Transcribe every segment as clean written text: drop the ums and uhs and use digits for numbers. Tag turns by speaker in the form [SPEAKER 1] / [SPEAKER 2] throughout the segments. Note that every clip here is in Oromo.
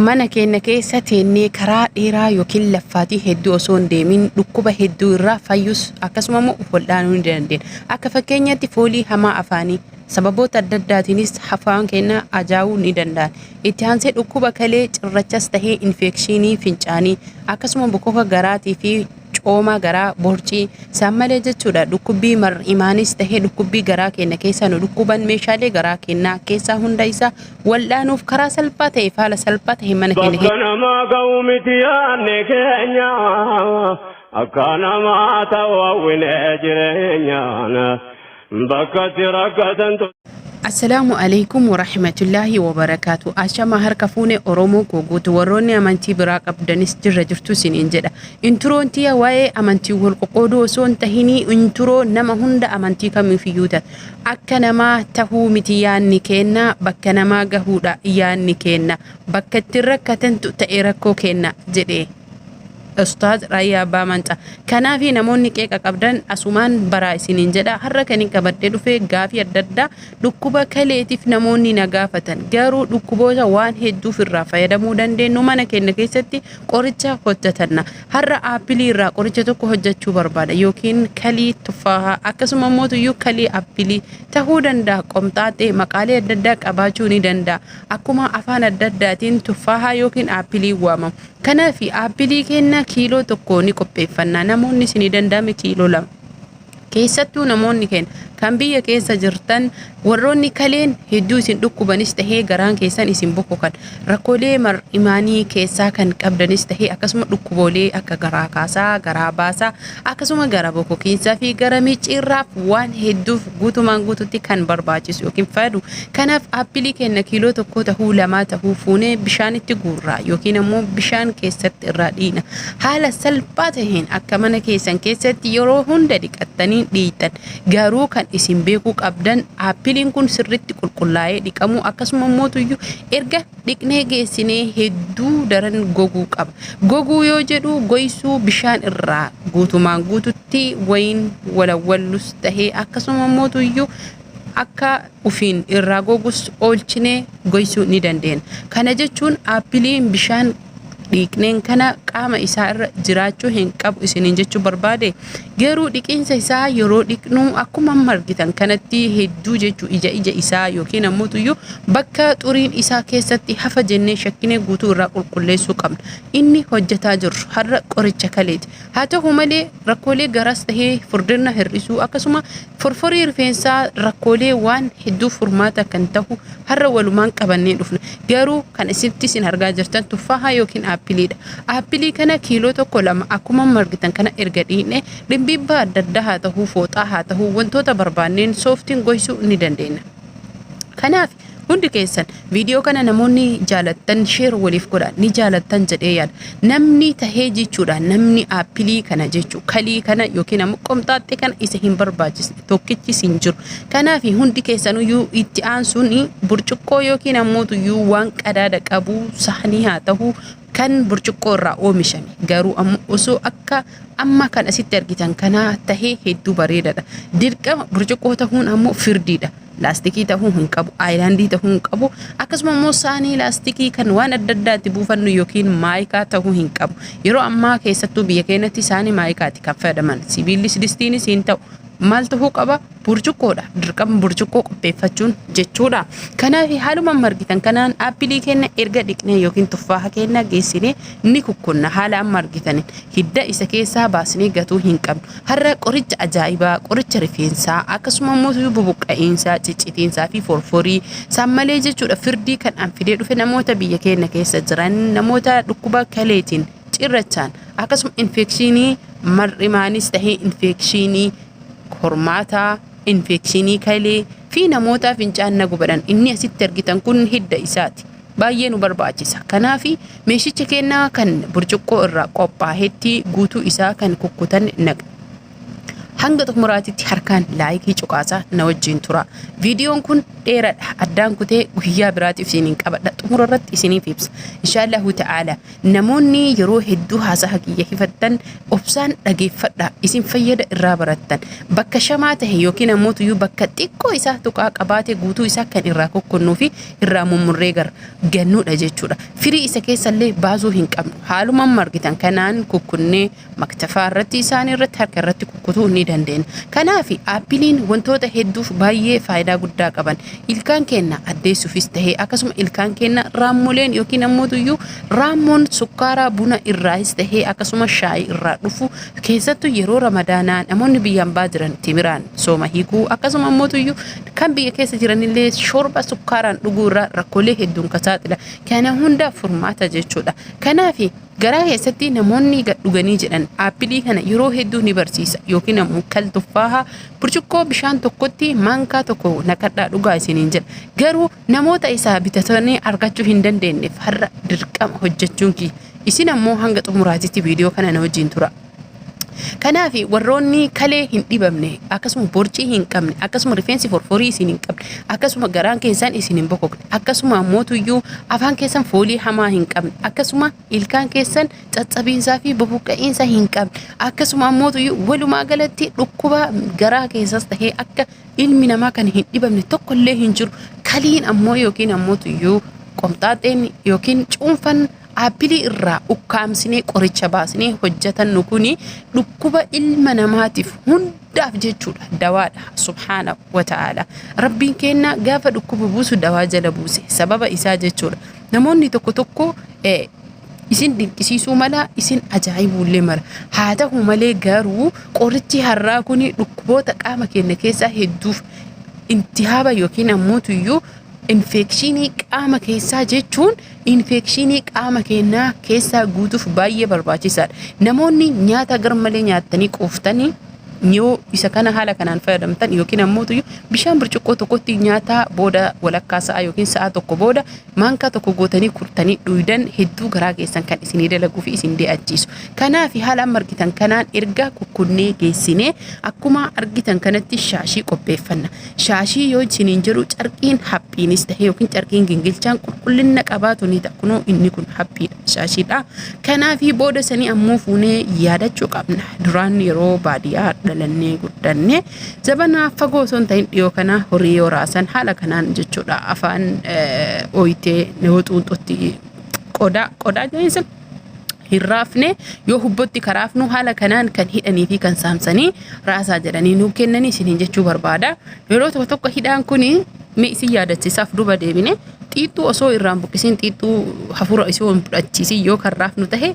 [SPEAKER 1] Mana keenya keessa teennee karaa dheeraa yookiin laffaatii hedduu osoo hin deemin dhukkuba hedduu irraa fayyus akkasuma immoo of wal'aanuu ni dandeenya. Akka fakkeenyaatti foolii hamaa afaanii sababoota adda addaatiinis afaan keenya ajaa'uu ni danda'an. Itti aansee dhukkuba kalee cirrachas tahee infekshinii fincaanii akkasuma bokoka garaatii fi cooma garaa borcii isaan malee jechuudha dhukkubbii mar'imaanis tahee dhukkubbii garaa keenya keessaa nu dhukkuban meeshaalee garaa keenyaa keessaa hunda isaa wal'aanuuf karaa salphaa ta'e haala salphaa ta'e mana keenya
[SPEAKER 2] Bakka namaa ga'u miti yaadni keenya akka namaa ta'u hawwinee jireenyaan bakka itti rakkatantu.
[SPEAKER 1] Assalaamu alaikum warahmatullaahi wabarakaatu. Ashama harka fuune Oromoo koo guutu warroonni amantii biraa qabdanis jirra jirtu isiniin jedha. Inturoon tiya waa'ee amantii wal qoqqooduu osoo hin tahinii inturoo nama hunda amantii kamiifiyyuu ta'a. Akka namaa tahuu miti yaanni keenna bakka namaa gahuudha yaanni keenna. Bakka ittiin rakkatantu ta'e rakkoo keenna jedhe. Ustaaz Raayyaa Abbaa Mancaa. Kanaafi namoonni qeeqa qabdan asumaan baraa isiniin jedha. Har'a kan hin qabadhee dhufe gaafii adda addaa dhukkuba kaleetiif namoonni na gaafatan. Garuu dhukkuboota waan hedduuf irraa fayyadamuu dandeenyu mana keenya keessatti qoricha hojjetanna. Har'a aappilii irraa qoricha tokko hojjechuu barbaada yookiin kalii tuffaahaa akkasuma immoo tuyyuu kalii aappilii tahuu danda'a. Qomxaaxee maqaalee adda addaa qabaachuu ni danda'a. Akkuma afaan adda addaatiin tuffaahaa yookiin aappilii waamamu. Kanaaf aappilii keenya kiiloo tokko ni qopheeffanna. Namoonni isinii danda'ame kiiloo 2. Keessattuu namoonni keenya kan biyya keessa jirtan warroonni kaleen hedduu isin dhukkubanis tahee garaan keessan isin bokokan rakkoolee mar'imaanii keessaa kan qabdanis tahee akkasuma dhukkuboolee akka garaa kaasaa, garaa baasaa akkasuma gara bokokiinsaa fi gara micciirraaf waan hedduuf guutumaan guututti kan barbaachisu yookiin fayyadu. Kanaaf aappilii keenya kiiloo tokko tahuu lamaa tahuu fuunee bishaanitti guurraa yookiin ammoo bishaan keessatti irraa dhiina. Haala salphaa taheen akka mana keessan keessatti yeroo hunda dhiqattanii dhiiyxan. Garuu kan isin beekuu qabdan aappiliin kun sirritti qulqullaa'ee dhiqamuu akkasuma mootuyyuu erga dhiqnee geessinee hedduu daran goguu qaba. Goguu yoo jedhu goysuu bishaan irraa guutumaan guututti wayin walawwallus tahee akkasuma mootuyyuu akka ufiin irraa gogus oolchinee goysuu ni dandeenya. Kana jechuun aappiliin bishaan dhiqneen kana qaama isaa irra jiraachuu hin qabu isiniin jechuu barbaade. Garuu dhiqiinsa isaa yeroo dhiqnu akkuma amma argitan kanatti hedduu jechuu ija ija isaa yookiin ammoo tuyyuu bakka xuriin isaa keessatti hafa jennee shakkinee guutuu irraa qulqulleessuu qabna. Inni hojjetaa jirru har'a qoricha kaleeti. Haa ta'u malee rakkoolee garaas tahee furdina hir'isuu akkasuma forforii rifeensaa rakkoolee waan hedduu furmaata kan tahu har'a walumaan qabannee dhufna. Garuu kan isitti isin argaa jirtan tuffaahaa yookiin aappiliidha. Aappilii kana kiiloo tokko lama akkuma amma argitan kana erga dhiigne dhimbiibbaa adda addaa haa ta'uu fooxaa haa ta'uu wantoota barbaanneen sooftiin goysuu ni dandeenya. Kanaaf hundi keessan viidiyoo kana namoonni jaalattan sheer waliif godha ni jaalattan jedhee yaada. Namni tahee jechuudha namni aappilii kana jechuu kalii kana yookiin ammoo qomxaaxxee kana isa hin barbaachisne tokkichis hin jiru. Kanaaf hundi keessanuyyuu itti aansuun burcuqqoo yookiin ammoo tuyyuu waan qadaada qabu saanii haa ta'u kan burcuqqoo irraa oomishame garuu ammoo osoo akka amma kan asitti argitan kanaa tahee hedduu bareedaadha. Dirqama burcuqqoo tahuun ammoo firdiidha. Laastikii tahuu hin qabu, aayilaandii tahuu hin qabu, akkasuma immoo saanii laastikii kan waan adda addaatti buufannu yookiin maayikaa tahuu hin qabu. Yeroo ammaa keessattuu biyya keenyatti saanii maayikaati kan fayyadaman. Sibiillis distiinis hin ta'u. Maal tahuu qaba? Burcuqqoodha. Dirqama burcuqqoo qopheeffachuun jechuudha. Kanaaf haaluma amma argitan kanaan aappilii keenya erga dhiqnee yookiin tuffaaha keenya geessinee ni kukkunna haala amma argitaniin. Hidda isa keessaa baasnee gatuu hin qabnu. Har'a qoricha ajaa'ibaa, qoricha rifeensaa, akkasuma immoo bubuqqa'iinsaa, ciccitiinsaa fi forforii isaan malee jechuudha firdii kan an fidee dhufe namoota biyya keenya keessa jiran namoota dhukkuba kaleetiin cirrachaan akkasuma infekshinii mar'imaanis tahee infekshinii hormaataa, infekshinii kalee fi namoota fincaan na gubadhan inni asitti argitan kun hidda isaati. Baay'ee nu barbaachisa. Kanaaf meeshicha keenna kan burcuqqoo irraa qophaahetti guutuu isaa kan kukkutan naqna. Hanga xumuraatitti harkaan laayikii cuqaasaa na wajjin tura. Viidiyoon kun dheeradha. Addaan kutee guyyaa biraatiif isiniin qabadha. Xumura irratti isiniif ibsa. Inshaallahu ta'ala namoonni yeroo hedduu haasaha kiyya hifattan obsaan dhageeffadha. Isin fayyada irraa barattan. Bakka shamaa tahe yookiin ammoo tuyyuu bakka xiqqoo isaa tuqaa qabaate guutuu isaa kan irraa kokkonnuu fi irraa mummurree gara gannuudha jechuudha. Firii isa keessallee baasuu hin qabnu. Haaluma amma argitan kanaan kukkunnee maktafaa irratti isaanii irratti harka irratti kukkutuu ni dandeenya. Kanaaf aappiliin wantoota hedduuf baay'ee faayidaa guddaa qaban. Ilkaan keenya addeessuufis tahee akkasuma ilkaan keenya raammoleen yookiin ammoo tuyyuu raammoon sukkaaraa buna irraayis tahee akkasuma shaayii irraa dhufu keessattuu yeroo ramadaanaa namoonni biyya ambaa jiran timiraan sooma hiikuu akkasuma ammoo tuyyuu kan biyya keessa jiranillee shorba sukkaaraan dhuguu irraa rakkoolee hedduun ka saaxila. Kana hunda furmaata jechuudha. Kanaaf garaa keessatti namoonni gad dhuganii jedhan aappilii kana yeroo hedduu ni barsiisa yookiin ammoo kal tuffaahaa burcuqqoo bishaan tokkotti maankaa tokko naqadhaa dhugaa isiniin jedha. Garuu namoota isaa bitatanii argachuu hin dandeenyeef har'a dirqama hojjechuun kiyya. Isin ammoo hanga xumuraatitti viidiyoo kana na wajjin tura. Kanaaf warroonni kalee hin dhibamne akkasuma borcii hin qabne akkasuma rifeensi forforii isin hin qabne akkasuma garaan keessan isin hin bokokne akkasuma ammoo afaan keessan foolii hamaa hin qabne akkasuma ilkaan keessan caccabiinsaa fi bubuqqa'iinsa hin qabne akkasuma ammoo walumaa galatti dhukkuba garaa keessas tahee akka ilmi namaa kan hin dhibamne tokkollee hin jiru. Kaliin ammoo yookiin ammoo tuyyuu qomxaaxeen yookiin cuunfan aappilii irraa ukkaamsinee qoricha baasnee hojjetannu kuni dhukkuba ilma namaatiif hundaaf jechuudha dawaadha. Subhaana wa ta'ala, Rabbiin keenna gaafa dhukkuba buusu dawaa jala buuse sababa isaa jechuudha. Namoonni tokko tokko isin dinqisiisuu mala, isin ajaa'ibuullee mala. Haa ta'u malee garuu qorichi har'aa kuni dhukkuboota qaama keenya keessaa hedduuf intihaaba yookiin ammoo tuyyuu infekshinii qaama keessaa jechuun infekshinii qaama keenyaa keessaa guutuuf baay'ee barbaachisaadha. Namoonni nyaata garmalee nyaattanii quuftanii yoo isa kana haala kanaan fayyadamtan yookiin ammoo bishaan burcuqqoo tokkotti nyaata booda walakkaa sa'a yookiin sa'a tokko booda maankaa tokko gootanii kurtanii dhuydan hedduu garaa keessan kan isinii dalaguu fi isin dee'achiisu. Kanaaf haala amma argitan kanaan erga kukkunnee geessinee akkuma argitan kanatti shaashii qopheeffanna. Shaashii yoo isiniin jedhu carqiin haphiinis ta'e yookiin carqiin gingilchaan qulqullina qabaatu ni ta'a. Kunoo inni kun haphiidha, shaashiidha. Kanaaf booda sanii ammoo fuunee yaadachuu qabna. Duraan yeroo baadiyyaa dhalannee guddanne zabana fagoo osoo hin ta'in dhiyoo kana horii yoo raasan haala kanaan jechuudha. Afaan ooyitee yoo xuuxxotti qodaa qodaa jedhanii hin raafne yoo hubbotti karaafnu haala kanaan kan hidhanii fi kan saamsanii raasaa jedhanii nuu kennanii isiniin jechuu barbaada. Yeroo tokko tokko hidhaan kuni mee isin yaadachiisaaf duuba deebine xiixxuu osoo irraan buqqisiin xiixxuu hafuura isoo hin fudhachiisin yoo kan raafnu tahe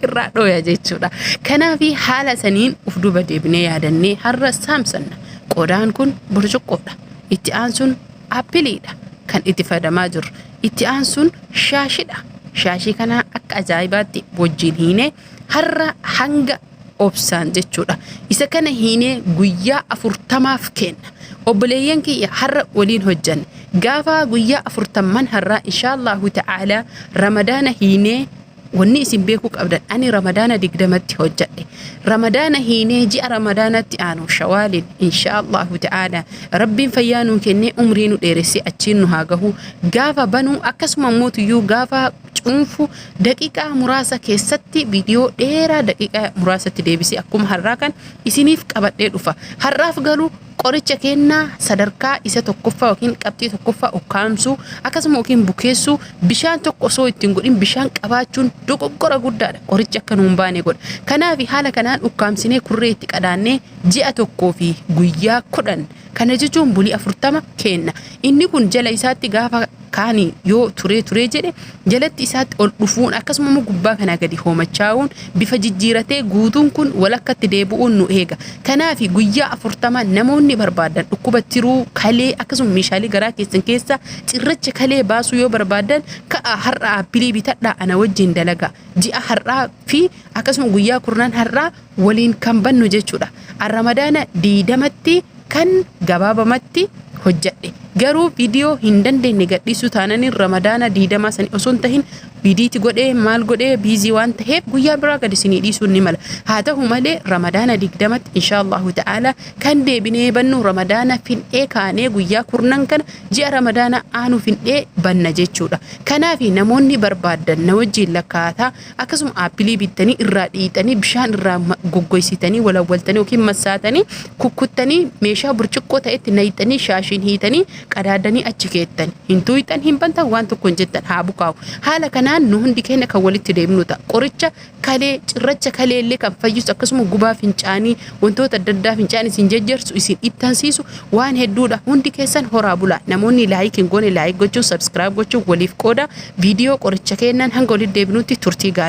[SPEAKER 1] irraa dhooya jechuudha. Kanaaf haala saniin uf duuba deebinee yaadannee har'a saamsanna. Qodaan kun burcuqqoodha. Itti aansuun aappiliidha kan itti fayyadamaa jirru. Itti aansuun shaashidha. Shaashii kana akka ajaa'ibaatti wajjin hiinee har'a hanga obsaan jechuudha. Isa kana hiinee guyyaa 40f kenna. Obboleeyyan kiyya har'a waliin hojjanne. Gaafa guyyaa 40n har'aa inshaallahu ta'ala Ramadaana hiinee wanni isin beekuu qabdan ani Ramadaana 20tti hojjadhe. Ramadaana hiinee ji'a Ramadaanatti aanu Shawaaliin inshaallahu ta'ala Rabbiin fayyaa nuu kennee umrii nu dheeressee achiin nu haa gahu. Gaafa banuu akkasuma mootuyyuu gaafa cuunfu daqiiqaa muraasa keessatti viidiyoo dheeraa daqiiqaa muraasatti deebisee akkuma har'aa kan isiniif qabadhee dhufa. Har'aaf garuu qoricha kennaa sadarkaa isa tokkoffaa yookiin qabxii tokkoffaa ukkaamsuu akkasuma yookiin bukeessuu bishaan tokko osoo ittiin godhin bishaan qabaachuun dogoggora guddaadha. Qorichi akka nuun baane godha. Kanaaf haala kanaan ukkaamsinee kurree itti qadaannee ji'a 1 fi guyyaa 10 kana jechuun bulii 40 kenna. Inni kun jala isaatti gaafa kaanii yoo turee turee jedhe jalatti isaatti ol dhufuun akkasuma immoo gubbaa kanaa gadi hoomachaa'uun bifa jijjiiratee guutuun kun walakkatti deebi'uun nu eega. Kanaaf guyyaa 40 namoonni barbaadan dhukkuba tiruu kalee akkasuma meeshaalee garaa keessan keessa cirracha kalee baasuu yoo barbaadan ka'a har'a aappilii bitadhaa ana wajjin dalagaa. Ji'a har'aa fi akkasuma guyyaa kurnan har'aa waliin kan bannu jechuudha. Ramadaana 20tti kan gabaabamatti Hojjadhe. Garuu viidiyoo hin dandeenye gadhiisuu taananiin Ramadaana 20 sani osoo hin tahin bidiiti godhee maal godhee busy waan taheef guyyaa biraa gad isinii dhiisuun ni mala. Haa tahu malee Ramadaana 20tti inshaa Allahu ta'ala kan deebinee bannu Ramadaana fin'ee kaanee guyyaa kurnan kana ji'a Ramadaana aanu fin'ee banna jechuudha. Kanaafi namoonni barbaaddan na wajjiin lakkaataa akkasuma aappilii bittanii irraa dhiixanii bishaan irraa goggoysitanii walawwaltanii yookiin massaatanii kukkuttanii meeshaa burcuqqoo ta'etti nayxanii shaashiin hiitanii qadaadanii achi keettan hin tuuyxan hin bantan waan tokko hin jettan haa bukaa'u. Haala kanaan nu hundi keenya kan walitti deemnu ta'a. Qoricha kalee cirracha kalee illee kan fayyisu akkasuma gubaa fincaanii wantoota adda addaa fincaan isin jajjarsu isin ittansiisu waan hedduudha. Hundi keessan horaa bulaa. Namoonni like hin goone like gochuun subscribe gochuun waliif qooda. Viidiyoo qoricha kennan hanga walitti deebinutti turtii gaarii.